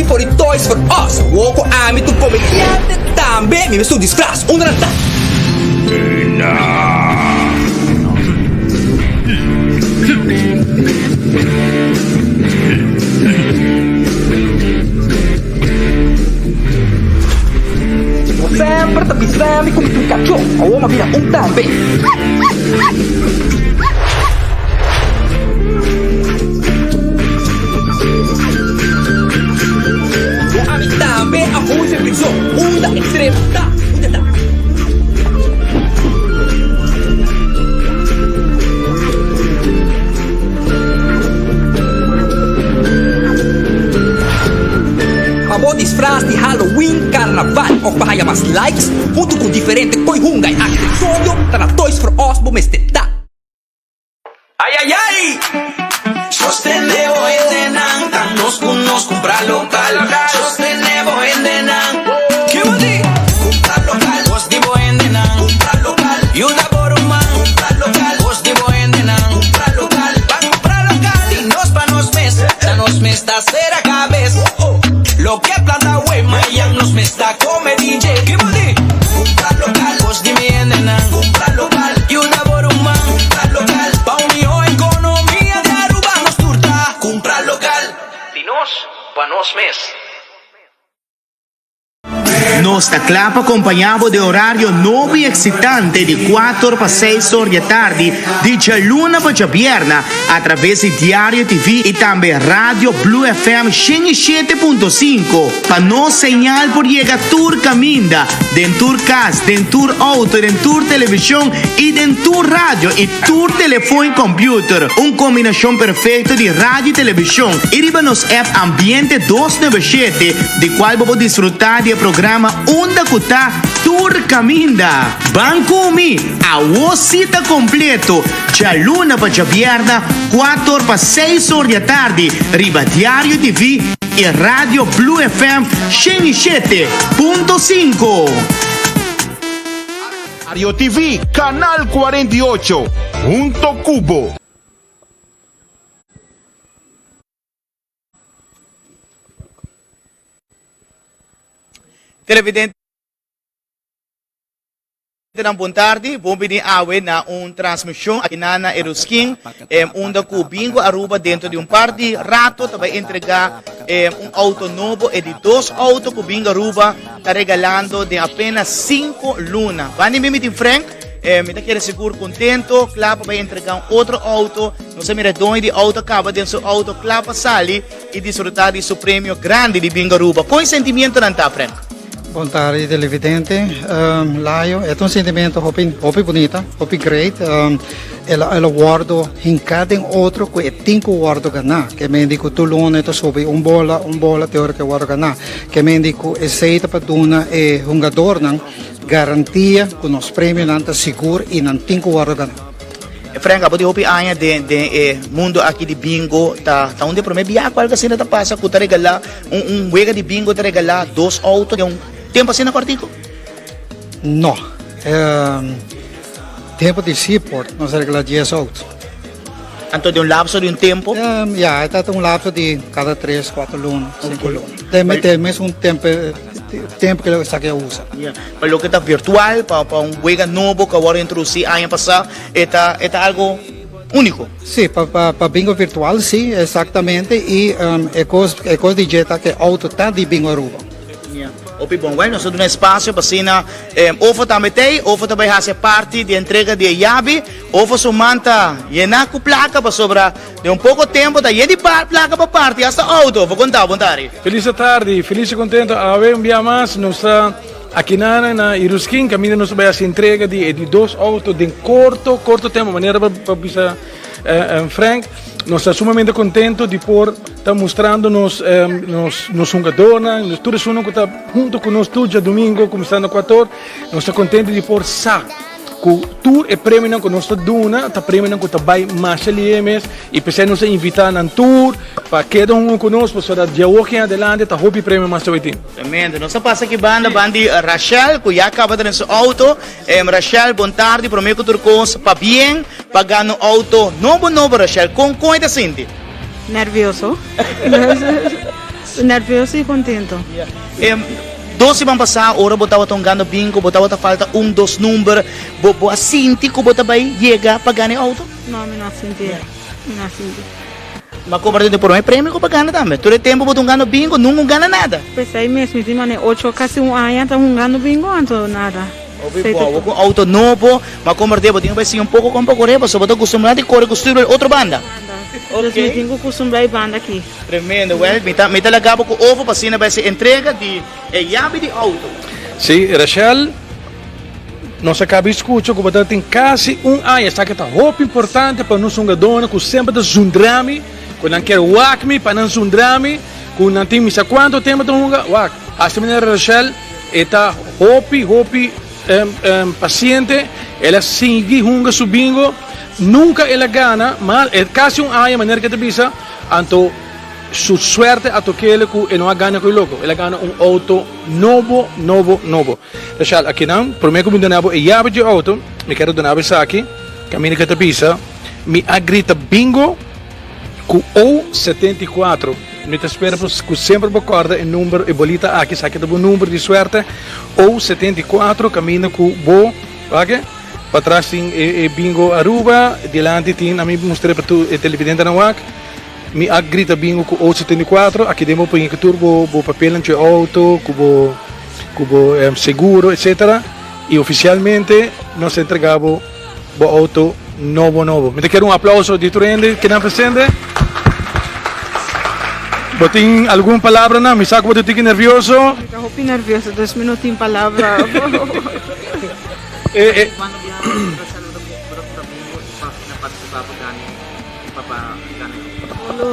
for di Toys for Us. Wou ku ami ta un komediante tambe, mi mester un disfras. Unda nan ta? Bo semper ta bisa mi ku mi ta un kachó, awor mi a bira un tambe. Bo ami tambe a hui fe prizon. Unda e trema ta? Unda ta? Pa bo disfras di Halloween, Carnaval of pa haya mas likes, huntu cu diferente coy hunga y accesorio, ta na Toys for Us bo mester ta. Ayayay! Sostene bo hendenan, ta nos ku nos kumpra lokal. Sostene bo hendenan. Ke bo di? Kumpra lokal. Kos di bo hendenan. Kumpra lokal. Yuda bo ruman. Kumpra lokal. Kos di bo hendenan. Kumpra lokal. Ban kumpra lokal. Di nos pa nos mes. Ta nos mes ta sera kabes. Loke planta awe, mayan nos mes ta kome DJ. Ke bo di? Kumpra lokal. Kos di mi hendenan. Kumpra lokal. Yuda bo ruman. Kumpra lokal. Pa un mihó ekonomia di Aruba nos tur ta kumpra lokal. Di nos pa nos mes. Nos ta kla pa kompañá bo den orario nobo i eksitante di kuater pa seis or di atardi di djaluna pa djabièrna atraves di Diario TV i tambe Radio Blue FM 107.5 pa nos señal por yega tur kaminda, den tur kas, den tur outo, den tur televishon i den tur radio i tur telefon i kòmpiuter. Un kombinashon perfekto di radio i televishon i riba nos app Ambiente 297 di kual bo por disfrutá di e programa unda ku ta tur kaminda. Ban ku mi! Awo si ta kompleto! Djaluna pa djabièrna, kuator pa seis or di atardi riba Diario TV i Radio Blue FM 107.5. Diario TV, Canal 48, hunto cu bo. Televidentenan bon tardi, bon bini awe na un transmision aki na na Eruskin, eh, unda cu Bingo Aruba dentro di un par di rato ta bay entrega eh, un auto nobo, e di dos auto cu Bingo Aruba ta regalando den apenas cinco luna. Bandi mi mi tin Frank, eh, mi ta kere sigur contento, cla pa bay entrega un otro auto. Nos a mira e doño di auto caba den su auto cla pa sali y disfruta di su premio grandi di Bingo Aruba. Con e sentimientonan ta, Frank? Bon tardi televidente. Um, Layo, e ta un sentimento hopi, hopi bunita, hopi great. Um, el, el a wordo hinká den otro ku e tin ku wordo ganá. Ke men di ku tur luna e ta subi un bola, un bola te ora ku e wordo ganá. Ke men di ku esei ta pa duna e hungadornan garantia ku nos premionan ta sigur i nan tin ku wordo ganá. Frank, abo di hopi aña den den e mundo aki di bingo, ta ta un di e prome bia ku algu asina ta pasa ku ta regalá un un wega di bingo ta regalá dos outo den un tempu asina kòrtiku? No. Tempu di Seaport nos a regalá dies outo. Anto den un lapso di un tempu? Ya, e ta un lapso di kada tres, kuater luna, sinku luna. Den mesun tempu. Tempu ku esaki a usa. Pa loke ta virtual, pa pa un wega nobo ku a wòrdu introdusí aña pasá, e ta e ta algu úniko. Sí, pa pa pa bingo virtual sí, eksaktamente. I e kos e kos di dje ta ku e outo ta di Bingo Aruba. Ya, hopi bon. Wèl, nos ta duna espasio pa asina Ofo tambe ta ei. Ofo ta bai hasi e parti di entrega di e yabi. Ofo su man ta yená ku plaka pasobra Den un poko tempo ta yen di plaka pa parti hasta auto. Bo konta bon tardi. Felis atardi, felis i kontento. Awe un bia mas nos ta akinan na Iruskin kaminda nos ta bai hasi entrega di e di dos auto den korto korto tempo. Manera pa bisa Frank, nos ta sumamente kontento di por ta mustrando nos nos nos hungadornan, nos tur esunnan ku ta hunto ku nos tur djadumingo kuminsando kuator. Nos ta kontento di por sa. Ku tur e premionan ku nos ta duna ta premionan ku ta bai masha lihé mes i p'esei nos a invitá nan tur pa keda hunga ku nos pasobra di awor en adelante ta hopi premio mas ta bai tin. Tremendo. Nos a pasa aki banda ban di Rachel ku ya kaba ta den su outo. Rachel bon tardi promé ku tur kos pabien pa gana un outo nobo nobo Rachel kon kon e ta sinti? Nervioso. Nervioso y contento. Dos siman pasá ora bo tabata hungando bingo bo tabata falta un dos number bo bo a sinti ku bo ta bai yega pa gana e outo? No mi no a sinti e mi no a sinti. Ma koba ta prome premio ku bo gana tambe tur e tempu bo ta hungando bingo nunka un gana nada. Pesei mes mi tin mane ocho kasi un aña ta hungando bingo anto nada. Hopi bo awor ku outo nobo ma koba bo tin ku bai siña un poko kon pa kore pasobra bo ta kustumbrá di kore ku stuurwiel otro banda. Dus mi tin ku kustumbrá e banda aki. Tremendo, well mi ta mi ta laga bo ku ovo pa asina bai hasi entrega di e yabi di outo. Sí, Rachel, nos a kaba di skucha ku bo ta tin kasi un aña. Esaki ta hopi importante pa nos hungadónan ku semper ta zundra mi, ku nan kier wak mi pa nan zundra mi, ku nan tin misa kuantu tempu ta hunga. Wak, hasi manera Rachel, e ta hopi, hopi pasiente, el a sigui hunga su bingo, nunka el a gana, ma e kasi un aña manera ku e ta bisa. Anto su suerte a tok'el ku e no a gana ku e loko, el a gana un outo nobo, nobo, nobo. Rachel, akinan, promé ku mi duna bo e yabi dje outo, mi ker a duna bo esaki, kaminda ku e ta bisa, Mi a grita bingo ku O 74. Mi ta spera ku semper bo kòrda e number, e bolita aki, esaki ta bo number di suerte, O 74, kaminda ku bo, wak, Patras tin e bingo Aruba, dilanti tin, ami mustr'é pa tur e televidentenan wak. Mi a grita bingo ku ocho setenta i kuatro, aki den bo por hinka tur bo bo papelnan cu e auto, cu bo cu bo seguro etcetera y oficialmente nos ta entrega bo bo auto nobo nobo. Mi ta kere un aplauso di tur hende kinan presente. Bo tin algun palabranan? Mi sa cu bo ta tiki nervioso. Mi ta hopi nervioso, dus mi no tin palabra.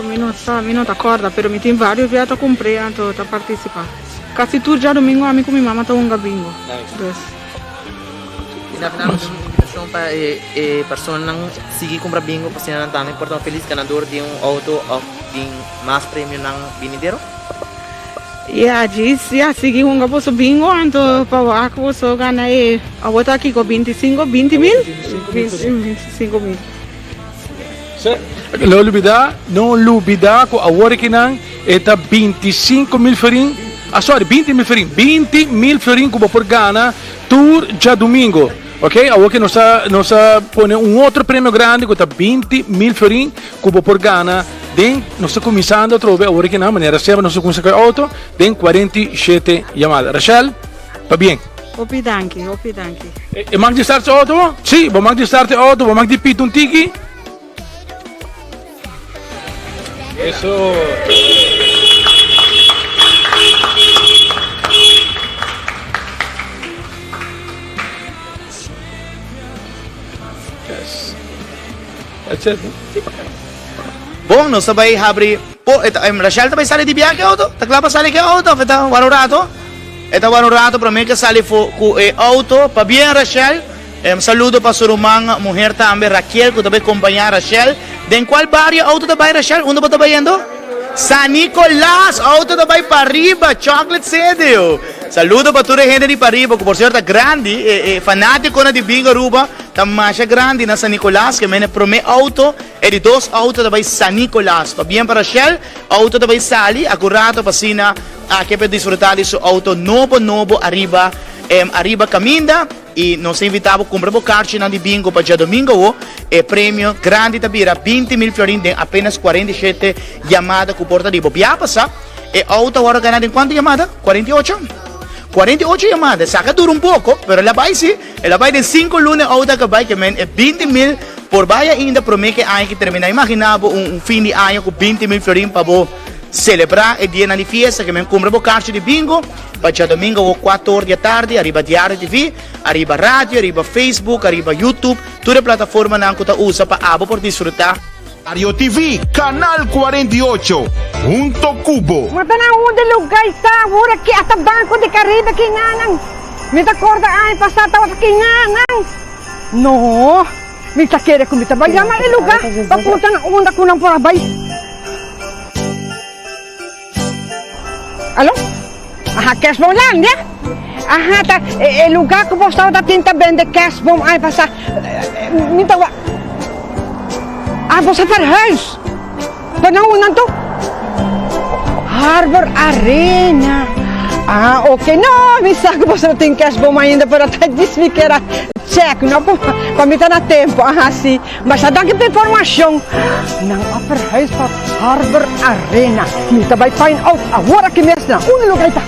Mi no sa, mi no ta corda, pero mi tin varios bia ta cumpr'e anto ta participa. Casi tur djadomingo ami cu mi mama ta hunga bingo. Dus. Y na final un invitacion pa e personanan sigui cumpra bingo pa asina nan tambe por ta un feliz ganador di un auto of di mas premionan binidero. Ya djis ya sigui hunga boso bingo anto pa wak boso gana e awor ta kiko bintisinko binti mil bintisinko mil. No lubida no lubida ku awor akinan e ta bintisinko mil florin ah sorry 20 mil florin 20 mil florin ku bo por gana tur djadumingo ok awor ke nos a nos a pone un otro premio grandi ku ta 20 mil florin ku bo por gana Den nos ta kuminsando atrobe awor aki nan manera semper nos ta kuminsa ku e outo den 47 yamada. Rachel, pabien. Hopi danki, hopi danki. E mak di start su outo bo? Si, bo mak di start e outo, bo mak di pita un tiki. Eso. Yes. That's it. Bon, nos ta bai habri po e ta Rachel ta bai sali di biaha ku e outo? Ta kla pa sali ku e outo of e ta wara un rato? E ta wara un rato prome ke sali for ku e outo. Pabien Rachel. Un saludo pa su ruman muher tambe Raquel ku ta bai kompañá Rachel. Den kual bario e outo ta bai Rachel? Unda bo ta bayendo? San Nicolas! Outo ta bai pariba, Chocolate City. Saludo pa tur e hende di pariba ku por sierto ta grandi, e fanatikonan di Bingo Aruba. Ta masha grandi na San Nicolas ke mene prome auto e di dos auto ta bai San Nicolas. Pabien pa Rachel, auto ta bai sali akurato pa asina aki pa e disfruta di su auto nobo nobo ariba ariba kaminda y nos ta invita bo kumpra bo karchinan di bingo pa djadomingo awo e premio grandi ta bira 20 mil florin den apenas 47 yamada ku por ta di bo bia pasa e auto a wòrdu gana den kuantu yamada? 48? 48 yamada esaki a dura un poko pero el a bai si. El a bai den sinku luna e outo a kabai ke men e 20 mil por bai ainda prome ke aña ki termina. Imagina bo un fin di aña ku 20 mil florin pa bo selebrá e dianan di fiesta ke men kumpra bo karchi di bingo pa djadomingo awo kuater or di atardi ariba Diario TV, ariba radio, ariba Facebook, ariba YouTube, tur e plataformanan ku ta usa pa abo por disfrutá. Diario TV, Canal 48, hunto cu bo. Ma ta na unda luga i ta awor aki ata Banco di Caribe ki nanan. Mi ta corda aña pasa tabata ki nanan. No, mi ta kere cu mi ta bai yama e luga pa punta na unda cu nan por a bai. Alo? Aha, Kerstboomlandia? Aha, ta e luga cu bos tabata tin ta bende kerstboom aña pasa. Mi ta wa. Ah, bos a verhuis. Pa nan un anto? Harbor Arena. Ah, ok. No, mi sa ku boso no tin cash bom ainda, pero ta djis mi kier a check, no? Pa mi ta na tempo. Aha, si. Masha danki pa informashon. Nan a verhuis pa Harbor Arena. Mi ta bai find out awor aki mes na unda lugar ei ta.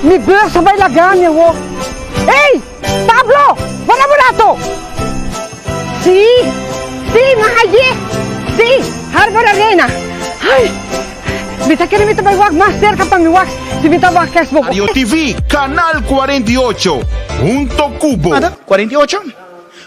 Mi beurs a bai laga mi awor. Ey! Pablo! Wak un rato! Sí! Sí, mi a haye! Sí, Harbor Arena! Ay! Mi ta kere mi ta bai wak mas serka pa mi wak si mi ta wak kes bo. Diario TV, Canal 48, hunto cu bo. 48?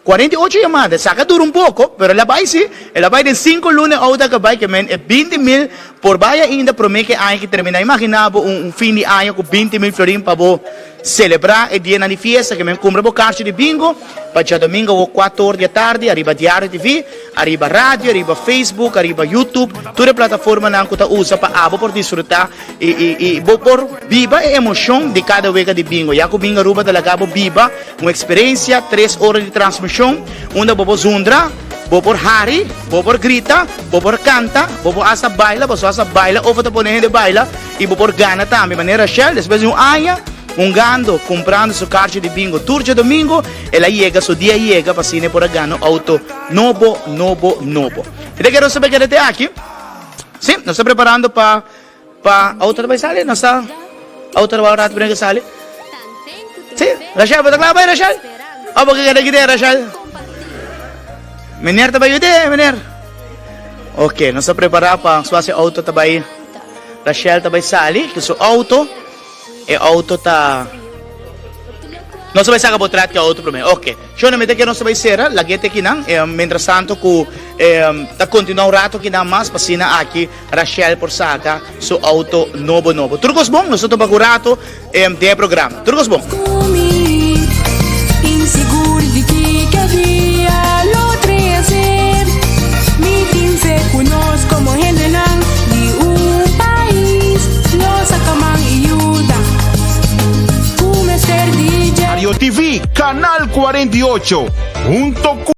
48 yamada, esaki a dura un poko, pero el a bai si, el a bai den sinku luna e outo a kabai ke men e 20 mil por bai ainda prome ke aña ki termina. Imagina bo un fin di aña ku 20 mil florin pa bo selebrá e dianan di fiesta, ke men kumpra bo karchi di bingo pa djadomingo awo 4 or di atardi ariba Diario TV, ariba radio, ariba Facebook, ariba YouTube, tur e plataformanan ku ta usa pa abo por disfrutá i bo por biba e emoshon di kada wega di bingo. Ya ku Bingo Aruba ta laga bo biba un eksperensia, 3 ora di transmishon, unda bo por zundra, bo por hari, bo por grita, bo por kanta, bo por hasta baila, boso hasta baila of ta pone hende baila i bo por gana tambe. Manera Rachel, despues di un aña hungando, kumprando su karchi di bingo tur djadomingo, el a yega, su dia a yega pa asina e por a gana un outo nobo, nobo, nobo. Mi ta kere nos ta keda te aki. Sí, nos ta preparando pa outo ta bai sali, nos ta outo ta bai un rato primero ke sali. Sí, Rachel, bo ta kla bai, Rachel? O bo ke keda kite, Rachel? Meneer ta bai yude, meneer? Ok, nos ta prepara pa suasi outo ta bai, Rachel ta bai sali ku su outo. E outo ta. Nos ta bai saka potret ku e outo promé. Ok. Shona, mi ta kere nos ta bai sera lag'é te kinan, mientras tanto ku ta kontinuá un rato kinan mas pa asina aki Rachel por saka su outo nobo nobo. Tur kos bon, nos ta topa ku rato den e programa. Tur kos bon. Insigur di kiko dia lo trese. Mi tin fe ku nos komo hendenan di un pais lo saka man i yuda. Ku mester di Diario TV, Canal 48, hunto cu.